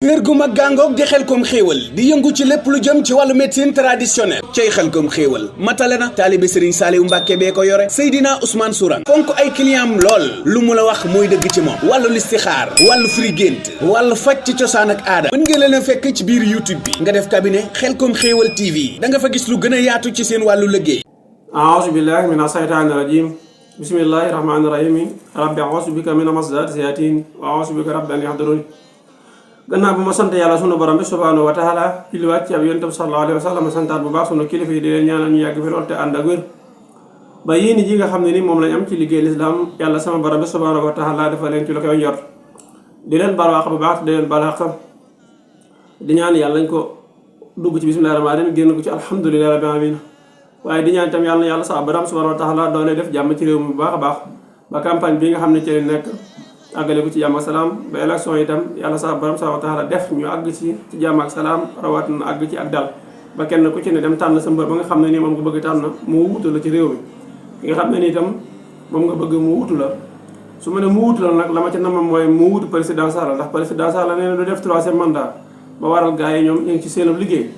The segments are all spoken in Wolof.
kër gu mag gàngoog di Xelcom xéewal di yëngu ci lépp lu jëm ci wàllu médecine traditionnelle cay Xelcom xéewal matale na taalibe Serigne Saliou Mbàkke bee ko yore Seydina Ousmane Sourang fonk ay client am lool lu mu la wax mooy dëgg ci moom wàllu listixaar wàllu firi gént wàllu faj ci cosaan ak aada mën nga leen a fekk ci biir YouTube bi nga def cabinet Xelcom xéewal TV da nga fa gis lu gën a yaatu ci seen wàllu liggéey. aouzu billahi mina shaytaani rajim bismillahi rahmaani rahim rabbi aouzu bika min masdati sayatin wa aouzu bika rabbi an yahdurun. gannaaw bi ma sant yàlla sunu borom bi subhanahu wa taala julliwaat ci ab yonent bi sallallahu alayhi wa sallam santaat bu baax sunu kilifa yi di leen ñaanal ñu yàgg fi lool te ànd ak wér ba yéeni ji nga xam ne ni moom lañ am ci liggéey lislaam yàlla sama borom bi subhanahu wa taala dafa leen ci lu koy njort di leen baal wax bu baax di leen baal xaq di ñaan yàlla lañ ko dugg ci bismillahi rahmaani rahim génn ko ci alhamdulillahi rabbil alamin waaye di ñaan itam yàlla na yàlla sa borom subhanahu wa taala doole def jàmm ci réew mi bu baax a baax ba campagne bi nga xam ne ci leen nekk àggale ko ci jàmm ak salaam ba élection itam yàlla sa borom subhanahu wa taala def ñu àgg ci jàmm ak salaam rawat na àgg ci ak dal ba kenn ku ci ne dem tànn sa mbër ba nga xam ne nii moom nga bëgg tànn mu wutu la ci réew mi ki nga xam ne nii itam moom nga bëgg mu wutu la su ma ne mu wutu la nag la ma ci namam mooy mu wutu président Sall ndax président Sall nee na du def troisième mandat ba waral gars yi ñoom ñu ngi ci seenub liggéey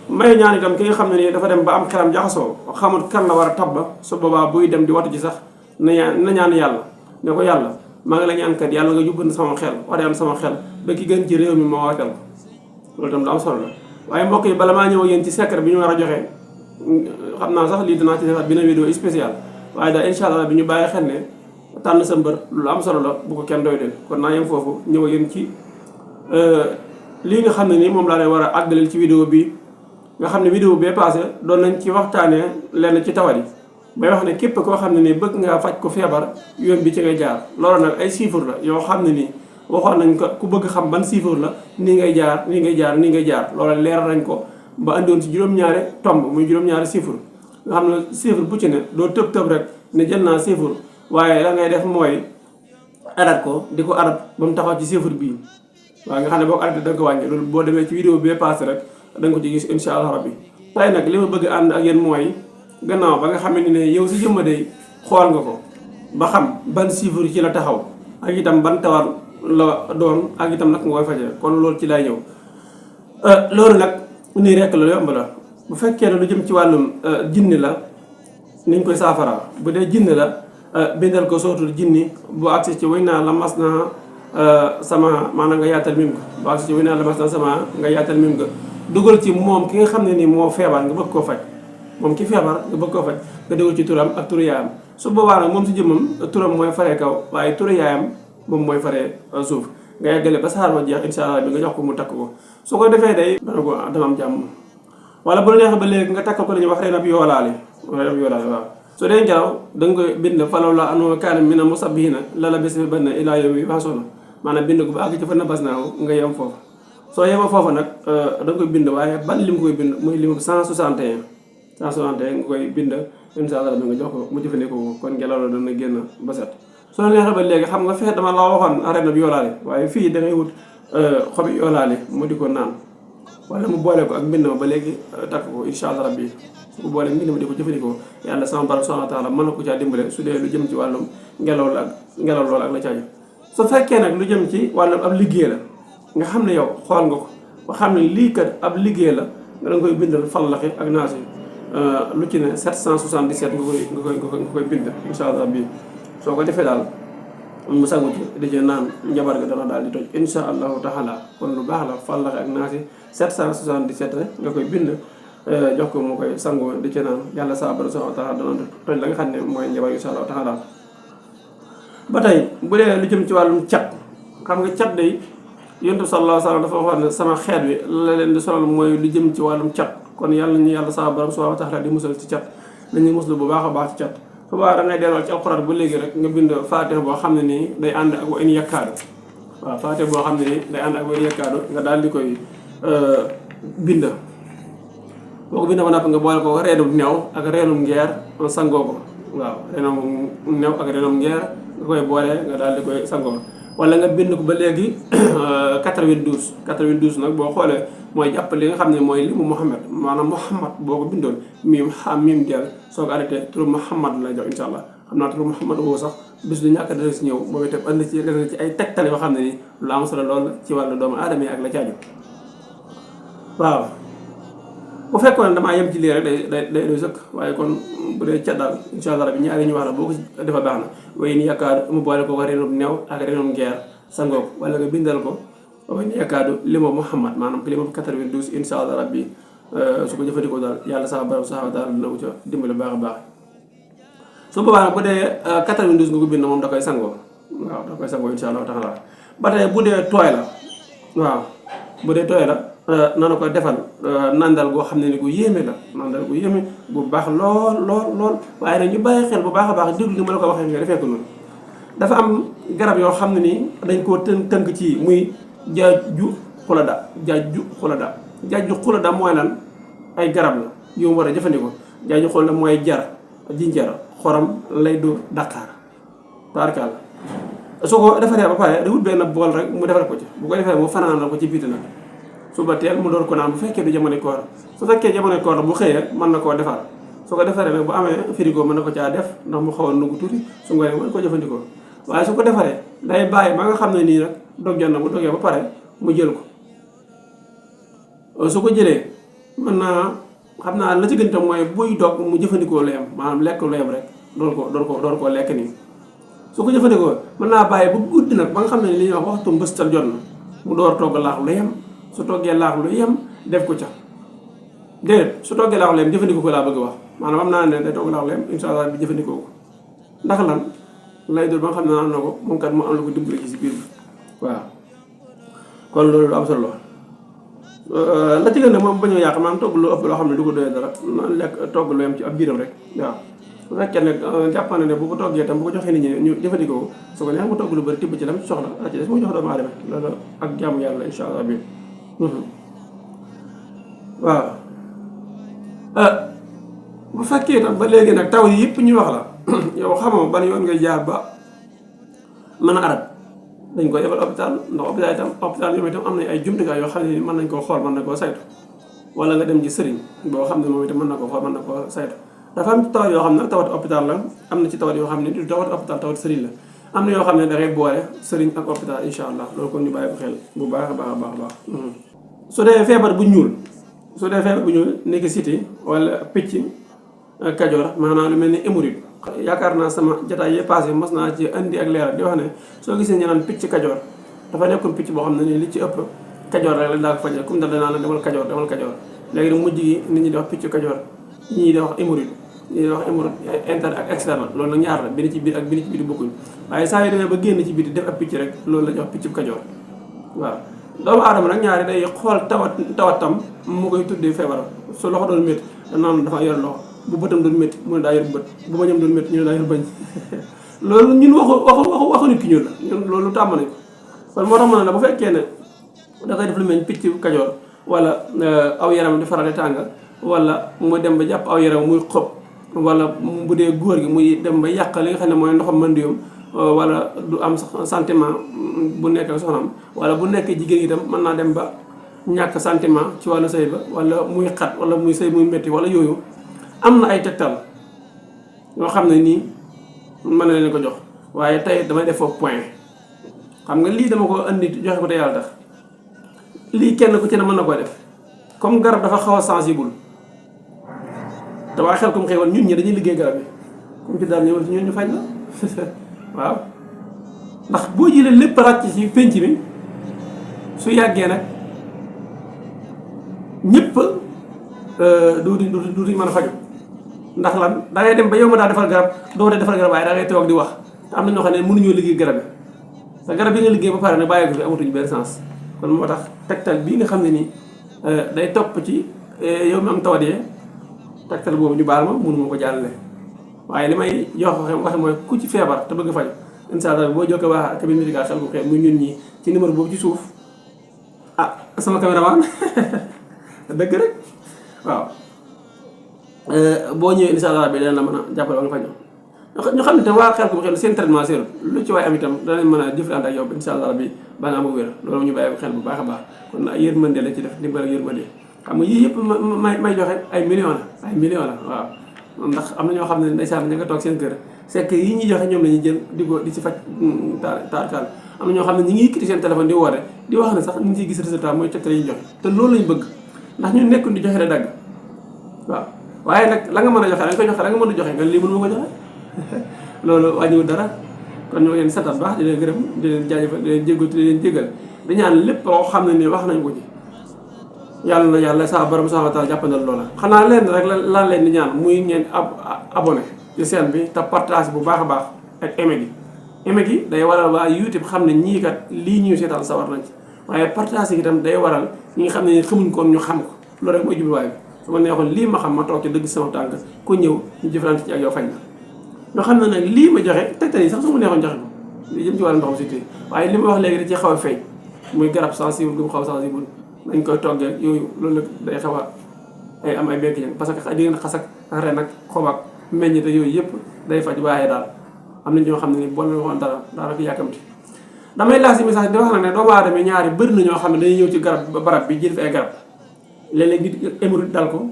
may ñaan itam ki nga xam ne nii dafa dem ba am xelam jaxasoo xamul kan la war a tabba su boobaa buy dem di watu ji sax na ñaan yàlla ne ko yàlla maa ngi la ñaan kat yàlla nga jubbanti sama xel wareem sama xel ba ki gën ci réew mi ma waateel ko loolu itam lu am solo la waaye mbokk yi bala maa ñëw ak yéen ci secret bi ñu war a joxe xam naa sax lii dinaa ci defaat benn vidéo spécial waaye daal incha allah bi ñu bàyyi xel ne tànn sa mbër lu am solo la bu ko kenn doy del kon naa yem foofu ñëw ak yéen ci lii nga xam ne nii moom laa leen war a àggaleel ci vidéo bi nga xam ne vidéo bee passé doon nañ ci waxtaanee lenn ci tawat yi bay wax ne képp koo xam ne nii bëgg ngaa faj ko feebar yoon bi ci ngay jaar loolu nag ay chiffres la yoo xam ne nii waxoon nañ ko ku bëgg xam ban chiffre la nii ngay jaar nii ngay jaar nii ngay jaar loolu leeral nañ ko ba andoon ci juróom-ñaari tomb muy juróom-ñaari chiffre nga xam ne chiffre bu ci ne doo tëb rek ne jël naa chiffre waaye la ngay def mooy adat ko di ko adat ba mu taxaw ci chiffre bii waaye nga xam ne boo ko adatee da nga ko wàññi loolu boo demee ci vidéo bee passé rek da nga ko ci gis insha allah rabbi tey nag li ma bëgg ànd ak yéen mooy gannaaw ba nga xam ne yow si jëmma day xool nga ko ba xam ban chiffre ci la taxaw ak itam ban tawar la doon ak itam nag nga koy fajee kon loolu ci lay ñëw loolu nag nii rekk la yomb la bu fekkee ne lu jëm ci wàllum jinni la niñ koy saafara bu dee jinni la bindal ko sootul jinni bu agsi ci way naa la mas na sama maanaam nga yaatal mim ga bu agsi ci way naa la mas na sama nga yaatal mim ga dugal ci moom ki nga xam ne nii moo feebar nga bëgg koo faj moom ki feebar nga bëgg koo faj nga dugal ci turam ak turu yaayam su boobaa nag moom si jëmmam turam mooy faree kaw waaye turu yaayam moom mooy faree suuf nga yeggale ba saar ba jeex insha allah bi nga jox ko mu takk ko su ko defee day dana am jàmm wala bu la neexee ba léegi nga takkal ko dañuy wax reenab yoolaale waaw su dee ngelaw da nga koy bind falaw la anoo kaana mina musabbihina la bis bi banna ilaa yawmi yub'asuuna maanaam bind ko ba àgg ci fa nabas naaw nga yem foofu soo yema foofu nag da nga koy bind waaye ban lim koy bind muy lim 161 nga koy bind insha allah bi nga jox ko mu jëfandikoo ko kon ngelaw la dana génn ba set soo neexee ba léegi xam nga fexe dama la waxoon arena bi yoolaale waaye fii da ngay wut xobi yoolaale mu di ko naan wala mu boole ko ak mbind ma ba léegi takk ko insha allah rabbi su ko boole mbind ma di ko jëfandikoo yàlla sama borom subhanahu wa taala mën na ko caa dimbale su dee lu jëm ci wàllum ngelaw loolu ak la caaju su fekkee nag lu jëm ci wàllum ab liggéey la nga xam ne yow xool nga ko ba xam ne lii kat ab liggéey la nga danga koy bindal fallaxi ak naasi lu ci ne 777 nga koy bind insha allah rabbi soo ko defee daal mu sangu ci di ci naan njabar ga dana daal di toj insha allahu taala kon lu baax la fallaxe ak naasi 777 rek nga koy bind jox ko mu koy sangu di ci naan yàlla saa borom subhanahu wa taala dana toj la nga xam ne mooy njabar insha allahu taala ba tey bu dee lu jëm ci wàllum cat xam nga cat day yonent bi sallallahu alayhi wa sallam dafa waxoon ne sama xeet bi la leen di sonal mooy lu jëm ci wàllum cat kon yàlla ñu yàlla saa borom subhanahu wa taala di musal ci cat nañuy muslu bu baax a baax ci cat su boobaa da ngay delluwaat ci alxuraan bu léegi rek nga bind faatiha boo xam ne nii day ànd ak wa in yakkaadu waaw faatiha boo xam ne nii day ànd ak wa in yakkaadu nga daal di koy bind boo ko bind ba noppi nga boole ko reenum neew ak reenum ngeer sangoo ko waaw reenum neew ak reenum ngeer nga koy boole nga daal di koy sangoo wala nga bind ko ba léegi 92 nag boo xoolee mooy jàpp li nga xam ne mooy limu Muhammad maanaam Muhammad boo ko bindoon miim xam miim del soo ko arrêté turu Muhammad la jox insha allah xam naa turu Muhammad woo sax bis du ñàkk dana si ñëw moom itam andi ci ay tegtal yoo xam ne ni lu am solo lool ci wàllu doomu aadama yi ak la caaju waaw bu fekkoon damaa yem ci lii rek day doy sëkk waaye kon bu dee cat daal incha allah rabbi ñaari ñu wax la boo ko defa baax na waaye ni yaakaar mu boole ko ko renum new ak renum ngeer sangoo ko wala nga bindal ko waaye ni yaakaar limo Muhammad maanaam limo 92 incha allah rabbi su ko jëfandikoo daal yàlla sax barab sax daal dina ko ca dimbali baax a baax su boobaa nag bu dee 92 nga ko bind moom da koy sangoo waaw da koy sangoo incha allah taala ba tey bu dee tooy la waaw bu dee tooy la nana ko defal nandal goo xam ne ni gu yéeme la nandal gu yéeme bu baax lool waaye nag ñu bàyyi xel bu baax a baax déglu ni ma la ko waxee nga defee ko noonu dafa am garab yoo xam ne nii dañ koo tënk ci muy jaaju xulada mooy lan ay garab la yu mu war a jëfandikoo jaaju xulada mooy jar jinjar xorom lay du daqaar taarkaal soo ko defaree ba pare da wut benn bool rek mu defal ko ci bu ko defee mu fanaanal ko ci biiti nag suba teel mu door ko naan bu fekkee du jamono koor su fekkee jamono koor bu xëyee mën na koo defar su ko defaree nag bu amee frigo mën na ko caa def ndax mu xaw a nugg tuuti su ngoonee mën ko jëfandikoo waaye su ko defaree day bàyyi ba nga xam ne nii nag dog jot na bu dogee ba pare mu jël ko su ko jëlee mën naa xam naa la ci gën tam mooy buy dog mu jëfandikoo lu yem maanaam lekk lu yem rek door koo lekk nii su ko jëfandikoo mën naa bàyyi bu guddi nag ba nga xam ne li ñuy wax waxtu mbëstal jot na mu door togg laax lu yem su toggee laax lu yem def ko ca déedéet su toggee laax lu yem jëfandikoo ko laa bëgg wax maanaam am naa ne day togg laax lu yem incha allah bi jëfandikoo ko ndax lan lay doon ba nga xam ne naan na ko moom kat mu am lu ko dimbali ci si biir bi waaw kon loolu lu am solo la ci gën a moom bañoo yàq maanaam togg lu ëpp loo xam ne du ko doyee dara naan lekk togg lu yem ci ab biiram rek waaw bu fekkee ne jàpp na ne bu ko toggee tam bu ko joxee nit ñi ñu jëfandikoo ko su ko neex mu togg lu bëri tibb ci lam soxla la ci des mu jox doomu aadama loolu ak jaamu yàlla incha allah bi waaw bu fekkee tam ba léegi nag taw yi yëpp ñu wax la yow xamoo ban yoon ngay jaar ba mën a arab dañ koy defal hôpital ndax hôpital ñoom itam am nañ ay jumtukaay yoo xam ne mën nañ koo xool mën na koo saytu wala nga dem ci sëriñ boo xam ne moom itam mën na koo xool mën na koo saytu dafa am tawat yoo xam ne tawat hôpital la am na ci tawat yoo xam ne du tawat hôpital tawat sëriñ la am na yoo xam ne da ngay boole sëriñ ak hôpital incha allah loolu kon ñu bàyyi ko xel bu baax a baax su dee feebar bu ñuul nekk cité wala picc kajoor maanaam lu mel ni hémorroïde yaakaar naa sama jotaay yi passé mas naa ci indi ak leeral di wax ne soo gisee ñu naan picc kajoor dafa nekkoon picc boo xam ne nii li ci ëpp kajoor rek la daa ko fajee comme da danaa la demal kajoor léegi nag mujj gi nit ñi di wax picc kajoor ñii di wax hémorroïde ñii di wax hémorroïde interne ak externe loolu nag ñaar la bi ni ci biir ak bi ni ci biti bokkuñ waaye saa yu demee ba génn ci biti def ab picc rek loolu la ñuy wax picc kajoor waaw doomu aadama nag ñaari day xool tawatam mu koy tuddee feebaram su loxo doon métti danaan dafa yor loxo bu bëtam doon métti mu ne daa yor bët bu bañam doon métti ñu ne daa yor bañ loolu ñun waxu nit ki ñun la ñun loolu tàmm nañ ko kon moo tax ma ne la bu fekkee ne da koy def lu mel picc kajoor wala aw yaram di faral di tàng wala mu dem ba jàpp aw yaram muy xob wala bu dee góor gi muy dem ba yàq li nga xam ne mooy ndoxam mandiyum wala du am sentiment bu nekk soxnaam wala bu nekk jigéen itam mën naa dem ba ñàkk sentiment ci wàllu sëy ba wala muy xat wala muy sëy muy métti wala yooyu am na ay tegtal yoo xam ne nii mën na leen ko jox waaye tey damay def foofu point xam nga lii dama ko andi joxe ko te yàlla tax lii kenn ku ci ne mën na koo def comme garab dafa xaw a sensible te waa xel comme xëy ñun ñi dañuy liggéey garab yi comme ci daal ñëwal ci ñun ñu faj la waaw ndax boo jëlee lépp ràcc ci penc bi su yàggee nag ñëpp duuti mën a faju ndax lan da ngay dem ba yow ma daa defal garab doo defal garab waaye da ngay toog di wax te am na ñoo xam ne mënuñoo liggéey garab yi te garab yi nga liggéey ba pare nag bàyyi ko fi amatuñu benn sens kon moo tax tegtal bii nga xam ne nii day topp ci yow mi am tawat yee tegtal boobu ñu baal ma mënuma ko jàllale waaye li may jox waxe mooy ku ci feebar te bëgg faju incha allah boo jokkoo waa cabinet médical Khelcom Khair muy ñun ñi ci numéro boobu ci suuf sama caméraman dëgg rek waaw boo ñëwee incha allah bi dana la mën a jàppale ba nga faju ñu xam ne tam waa Khelcom Khair seen traitement seerut lu ci waay am itam danañ mën a jëflante ak yow incha allah bi ba nga am wér loolu ñu bàyyi ko xel bu baax a baax kon yërmande la ci def dimbal ak yërmande xam nga yii yëpp may joxe ay millions la waaw ndax am na ñoo xam ne ndeysaan ña nga toog seen kër c'est que yi ñuy joxe ñoom la ñuy jël di ci faj taal am na ñoo xam ne ñi ngi yëkkati seen téléphone di woote di wax ne sax ñu ngi ciy gis résultat mooy tegtal yi ñu joxe te loolu lañ bëgg ndax ñun nekkuñ di joxe da dagg waaw waaye nag la nga mën a joxe da nga koy joxe la nga mën a joxe nga lii mënu ma ko joxe loolu wàññiwul dara kon ñoo leen santal baax di leen gërëm di leen jaajëfal di leen jéggal di leen jéggal di ñaan lépp loo xam ne nii wax nañ ko ci yàlla na yàlla saa borom subhanahu wa taala jàppandal loola xanaa leen rek lan leen di ñaan muy ngeen abonné ci chaîne bi te partage bu baax a baax ak aimé gi day waral waa YouTube xam ne ñii kat lii ñuy seetaan sawar nañ ci waaye partage gi itam day waral ñi nga xam ne xamuñ koon ñu xam ko loolu rek mooy jubluwaay bi su ma neexoon lii ma xam ma toog ci dëgg sama tànk ku ñëw ñu jëflante ci ak yow fañ na ñoo xam ne nag lii ma joxe tegtal yi sax su ma neexoon joxe ko li jëm ci wàllu ndoxam si waaye li ma wax léegi da ci xaw a feeñ muy garab sensible gu mu xaw sensible dañ koy toggee yooyu loolu day xaw a ay am ay bekk ñan parce que di ngeen xas ak ren ak xob ak meññite yooyu yëpp day faj waaye daal am na ñoo xam ne ni boo leen waxoon dara daal rek yàkkamti damay laaj si message di wax nag ne doomu aadama ñaari bëri na ñoo xam ne dañuy ñëw ci barab bi jël fi ay garab léeg-léeg nit émorite dal ko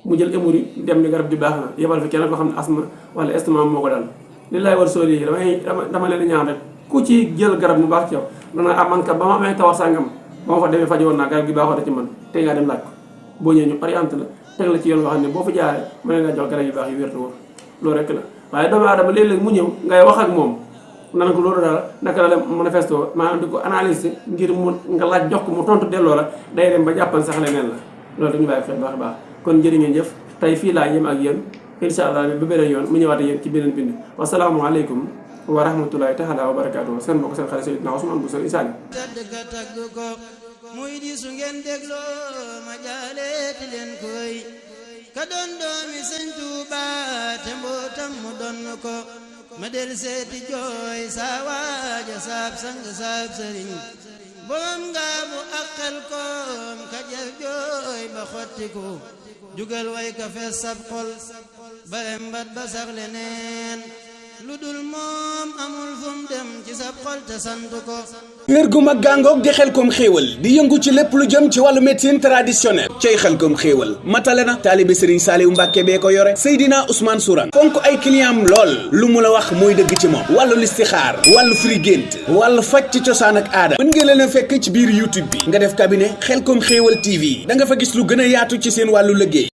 mu jël émorite dem ni garab bi baax na yebal fi kenn koo xam ne asma wala estomac moo ko dal li lay war sóor yi dama leen ñaan rek ku ci jël garab mu baax ci yow dana man ka ba ma amee tawar sàngam ba ma fa demee fajoon naa garab gi baaxoo ci man tey ngaa dem laaj ko boo ñëwee ñu orienté la teg la ci yoon boo xam ne boo fa jaaree mën nga jox garab yu baax yu wér te wóor loolu rek la waaye doomu aadama léeg-léeg mu ñëw ngay wax ak moom nan ko loolu daal naka la manifesto maanaam di ko analyser ngir mu nga laaj jox ko mu tontu delloo la day dem ba jàppan sax leneen la loolu dañu bàyyi xel baax a baax kon jërë ngeen jëf tey fii laa yem ak yéen incha allah ba beneen yoon mu ñëwaat yéen ci beneen bind wasalaamualeykum wa rahmatullahi taala wa barakaatu seen mbokk seen xarit Seydina Ousmane Bousso Isaani muy di su ngeen dégloo ma jaaleeti leen koy ka doon doomi Sëñ Tuuba te mbootam mu doon ko ma del seeti jooy saa waaja saab sang saab sëriñ boom nga bu aqal koom ka jëf jooy ba xottiku jugal way ka fees sab xol bare mbat ba sax leneen lu dul moom amul fum dem ci sab xol te sant ko kër gu mag gàngoog di Xelcom xéewal di yëngu ci lépp lu jëm ci wàllu médecine traditionnelle cay Xelcom xéewal matale na taalibe Serigne Saliou Mbacke bee ko yore Seydina Ousmane Sourang fonk ay clientam lool lu mu la wax mooy dëgg ci moom wàllu listixaar wàllu firi gént wàllu faj ci cosaan ak aada mën ngeen leen a fekk ci biir YouTube bi nga def cabinet Xelcom xéewal TV da nga fa gis lu gën a yaatu ci seen wàllu liggéey